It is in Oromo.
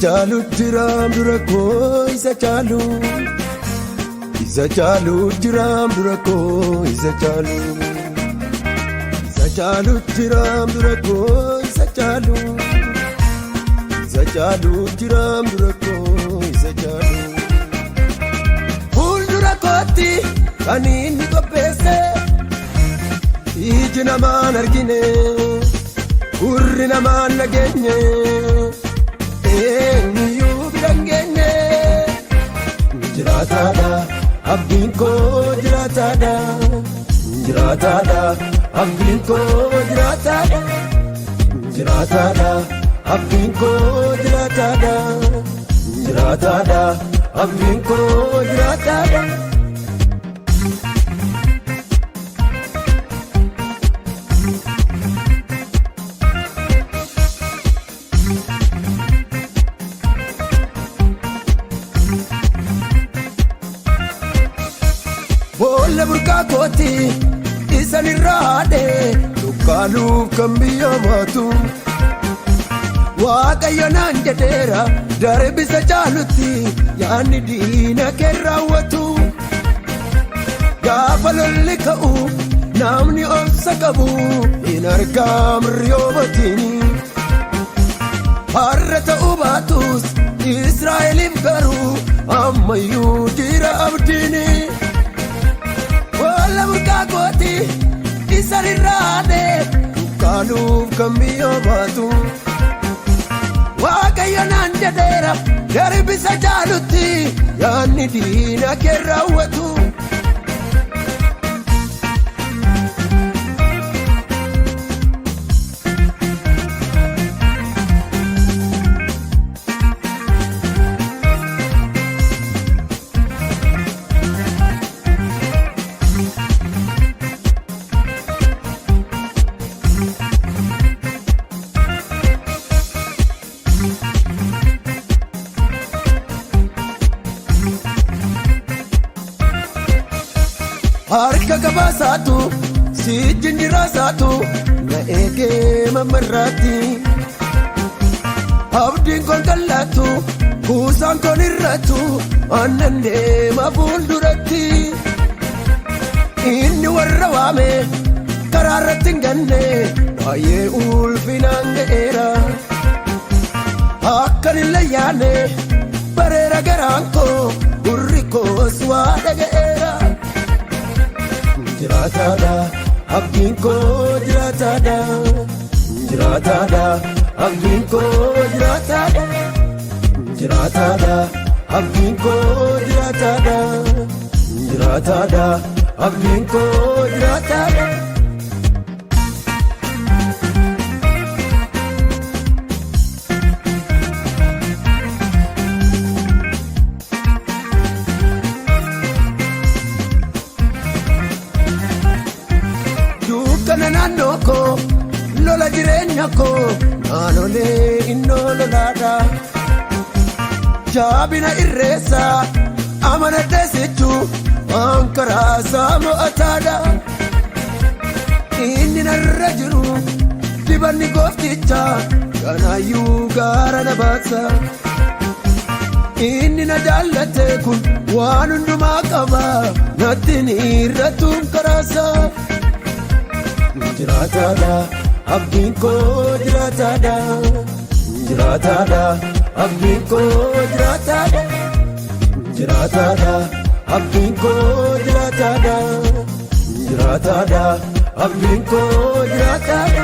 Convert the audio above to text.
Caalu jiraam dura koo isa caalu. Isa caalu jiraam dura koo isa caalu. Isa caalu jiraam dura koo isa caalu. Isa caalu jiraam dura koo isa caalu. Fuuldura kootti kan inni qopheesse iji namaan argine gurri namaan dhageenye eenyuyyuu bira hin geenye. Jiraataadha abdiin koo jiraataadha, jiraataadha abdiin koo jiraataadha, jiraataadha abdiin koo jiraataadha, jiraataadha abdiin koo jiraataadha. Boolla burqaa kooti isan irraa haadhe dukkaaluuf kan biyya baatu. Waaqayyo naan jedheera darbisa caalutti yaadni diina kee raawwatu. Gaafa lolli ka'u namni obsa qabu hin argamu riyoobatiin. Har'a ta'uu baatus Israa'eliif garuu ammayyuu jira abdiini. Boolla burqaa kooti isan irraa haadhe dukkaaluuf kan biyya baatu. Waaqayyo naan jedheera darbisa caalutti yaadni diina kee raawwatu. Harka qabaasaatu si jinjiraasaatu na eegee mamarraatti. Abdiin kon kallaatu kuusaan kon irraatu aannan deema fuulduratti. Inni warra waame karaa irratti hin ganne baay'ee ulfinaan ga'eera. Akkan illee yaane bareera garaan koo gurri koos waa dhaga'eera. Jiraataadha abdiin koo jiraataadha, jiraataadha abdiin koo jiraataadha, jiraataadha abdiin koo jiraataadha, jiraataadha abdiin koo jiraataadha. Dukkana naannoo koo lola jireenya koo naannolee innoo lolaadha. Jaabina irreessa amanadhee sichuu waan karaa isaa mo'ataadha. Inni narra jiru dibanni goofticha kanaayyuu gaara na baasa. Inni na jaallate kun waan hundumaa qaba natti ni irratuun karaasa. Jiraataadha abdiin koo jiraataadha, jiraataadha abdiin koo jiraataadha, jiraataadha abdiin koo jiraataadha, jiraataadha abdiin koo jiraataadha.